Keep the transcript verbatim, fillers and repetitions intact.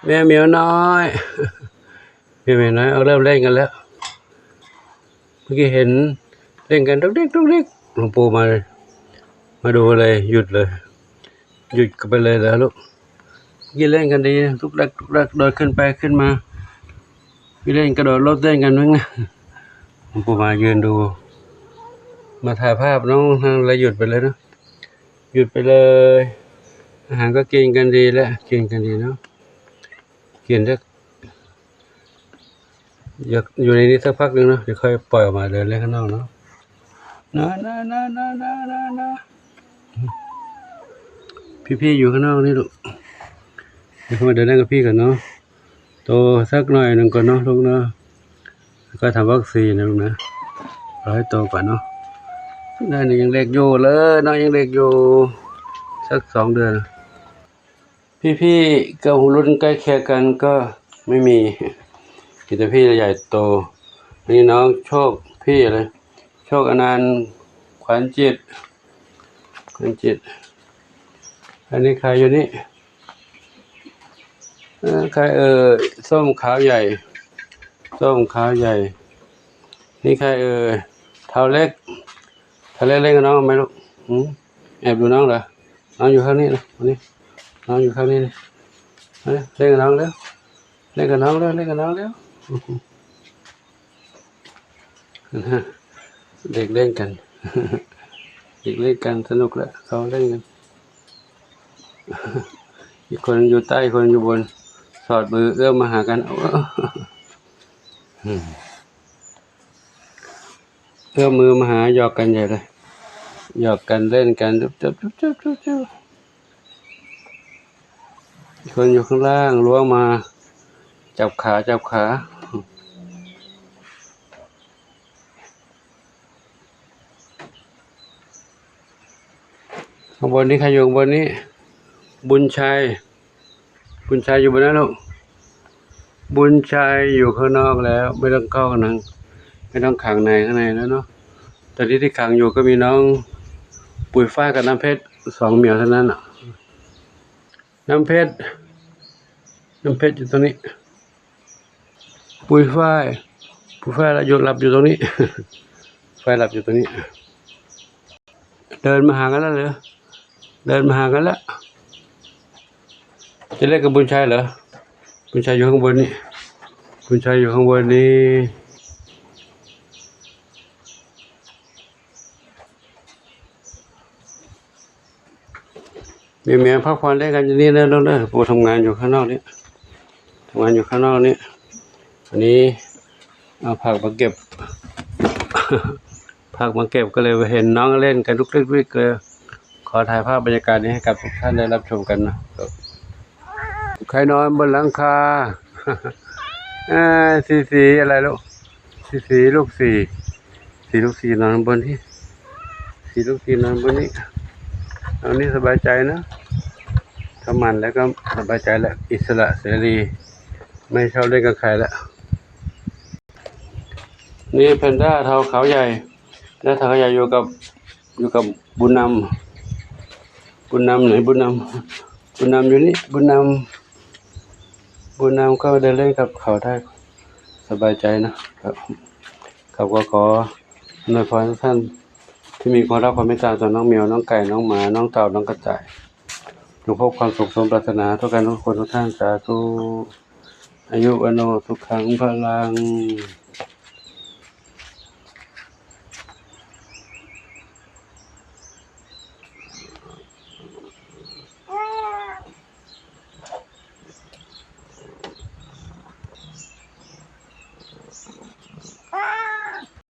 แม่เหมียวน้อย แม่เหมียวน้อยเอาเริ่มเล่นกันแล้ว เมื่อกี้เห็นเล่นกันดุกดิกดุกดิก หลวงปู่มาเลย มาดูเลย หยุดเลย หยุดกันไปเลยแล้วลูก เมื่อกี้เล่นกันดี ดุกดักดุกดัก โดดขึ้นไปขึ้นมา พี่เล่นกระโดดรถเล่นกันนึงนะ หลวงปู่มายืนดู มาถ่ายภาพน้องทางอะไรหยุดไปเลยเนาะ หยุดไปเลย อาหารก็กินกันดีแล้ว กินกันดีเนาะ กินแล้ว อยากอยู่ในนี้สักพักหนึ่งเนาะ เดี๋ยวค่อยปล่อยออกมาเดินเล่นข้างนอกเนาะ นะ นะ นะ พี่ๆอยู่ข้างนอกนี่ลูก เดี๋ยวเข้ามาเดินเล่นกับพี่ก่อนเนาะ โตสักหน่อยหนึ่งก่อนเนาะลูกเนาะ แล้วก็ทำวัคซีนนะลูกนะ รอให้โตก่อนเนาะ นั่นยังเล็กอยู่เลย น้องยังเล็กอยู่ สักสองเดือน พี่ๆก็รุ่นใกล้เคียงกันก็ไม่มี มีแต่พี่ใหญ่โต อันนี้น้องโชค พี่อะไร โชคอนันต์ ขวัญจิต ขวัญจิต อันนี้ใครอยู่นี่ เอ่อ ใครเอ่ย ส้มขาวใหญ่ ส้มขาวใหญ่ นี่ใครเอ่ย เทาเล็ก เทาเล็กเล่นกับน้องไหมลูก หืม แอบดูน้องเหรอ น้องอยู่ข้างนี้นะ วันนี้ น้องอยู่ข้างนี้นะ เอ้ย เล่นกับน้องเร็ว เล่นกับน้องเร็ว เล่นกับน้องเร็ว เด็กเล่นกัน เด็กเล่นกันสนุกแหละ เขาเล่นกัน อีกคนอยู่ใต้ อีกคนอยู่บน สอดมือเอื้อมมาหากัน เอา อืม เอื้อมมือมาหา หยอกกันใหญ่เลย หยอกกันเล่นกัน จุ๊บจุ๊บจุ๊บจุ๊บจุ๊บจุ๊บ คนอยู่ข้างล่างล้วงมา จับขา จับขา ข้างบนนี้ใครอยู่ข้างบนนี้ บุญชัย บุญชัยอยู่บนนั้นลูก บุญชัยอยู่ข้างนอกแล้ว ไม่ต้องเข้าข้างใน ไม่ต้องขังในข้างในแล้วเนาะ ตอนนี้ที่ขังอยู่ก็มีน้องปุยฝ้ายกับน้ำเพชร สองเหมียวเท่านั้นน่ะ น้ำเพชร น้ำเพชรอยู่ตรงนี้ ปุยฝ้าย ปุยฝ้ายละ อยู่ หลับอยู่ตรงนี้ ฝ้ายหลับอยู่ตรงนี้ เดินมาหากันแล้วเหรอ เดินมาหากันแล้ว จะเล่นกับบุญชัยเหรอ บุญชัยอยู่ข้างบนนี่ บุญชัยอยู่ข้างบนนี่ มีเมียพักผ่อนเล่นกันอยู่นี่นะลูกเด้อ ปู่ทำงานอยู่ข้างนอกนี่ ทำงานอยู่ข้างนอกนี่ อันนี้เอาผักมาเก็บ ผักมาเก็บก็เลยเห็นน้องเล่นกันลุกลิกลุกลิกเลย ขอถ่ายภาพบรรยากาศนี้ให้กับทุกท่านได้รับชมกันนะ ใครนอนบนหลังคา เอ้ย สีสีอะไรลูก สีสีลูกสี่ สีลูกสี่นอนบนที่ สีลูกสี่นอนบนนี้ เอานี่สบายใจนะ ถ้ามันแล้วก็สบายใจแล้ว อิสระเสรี ไม่ชอบเล่นกับใครแล้ว นี่แพนด้าเทาขาวใหญ่ แพนด้าเทาขาวใหญ่อยู่กับ อยู่กับบุญนำ บุญนำไหน บุญนำ บุญนำอยู่นี่ บุญนำ บุญนำก็เดินเล่นกับเขาได้ สบายใจนะครับ ครับ ก็ขออำนวยพรให้ท่านที่มีความรักความเมตตาต่อน้องแมว น้องไก่ น้องหมา น้องเต่า น้องกระต่าย จงพบความสุขสมปรารถนาทุกการทุกคนทุกท่าน สาธุ อายุวัณโณ สุขัง พลัง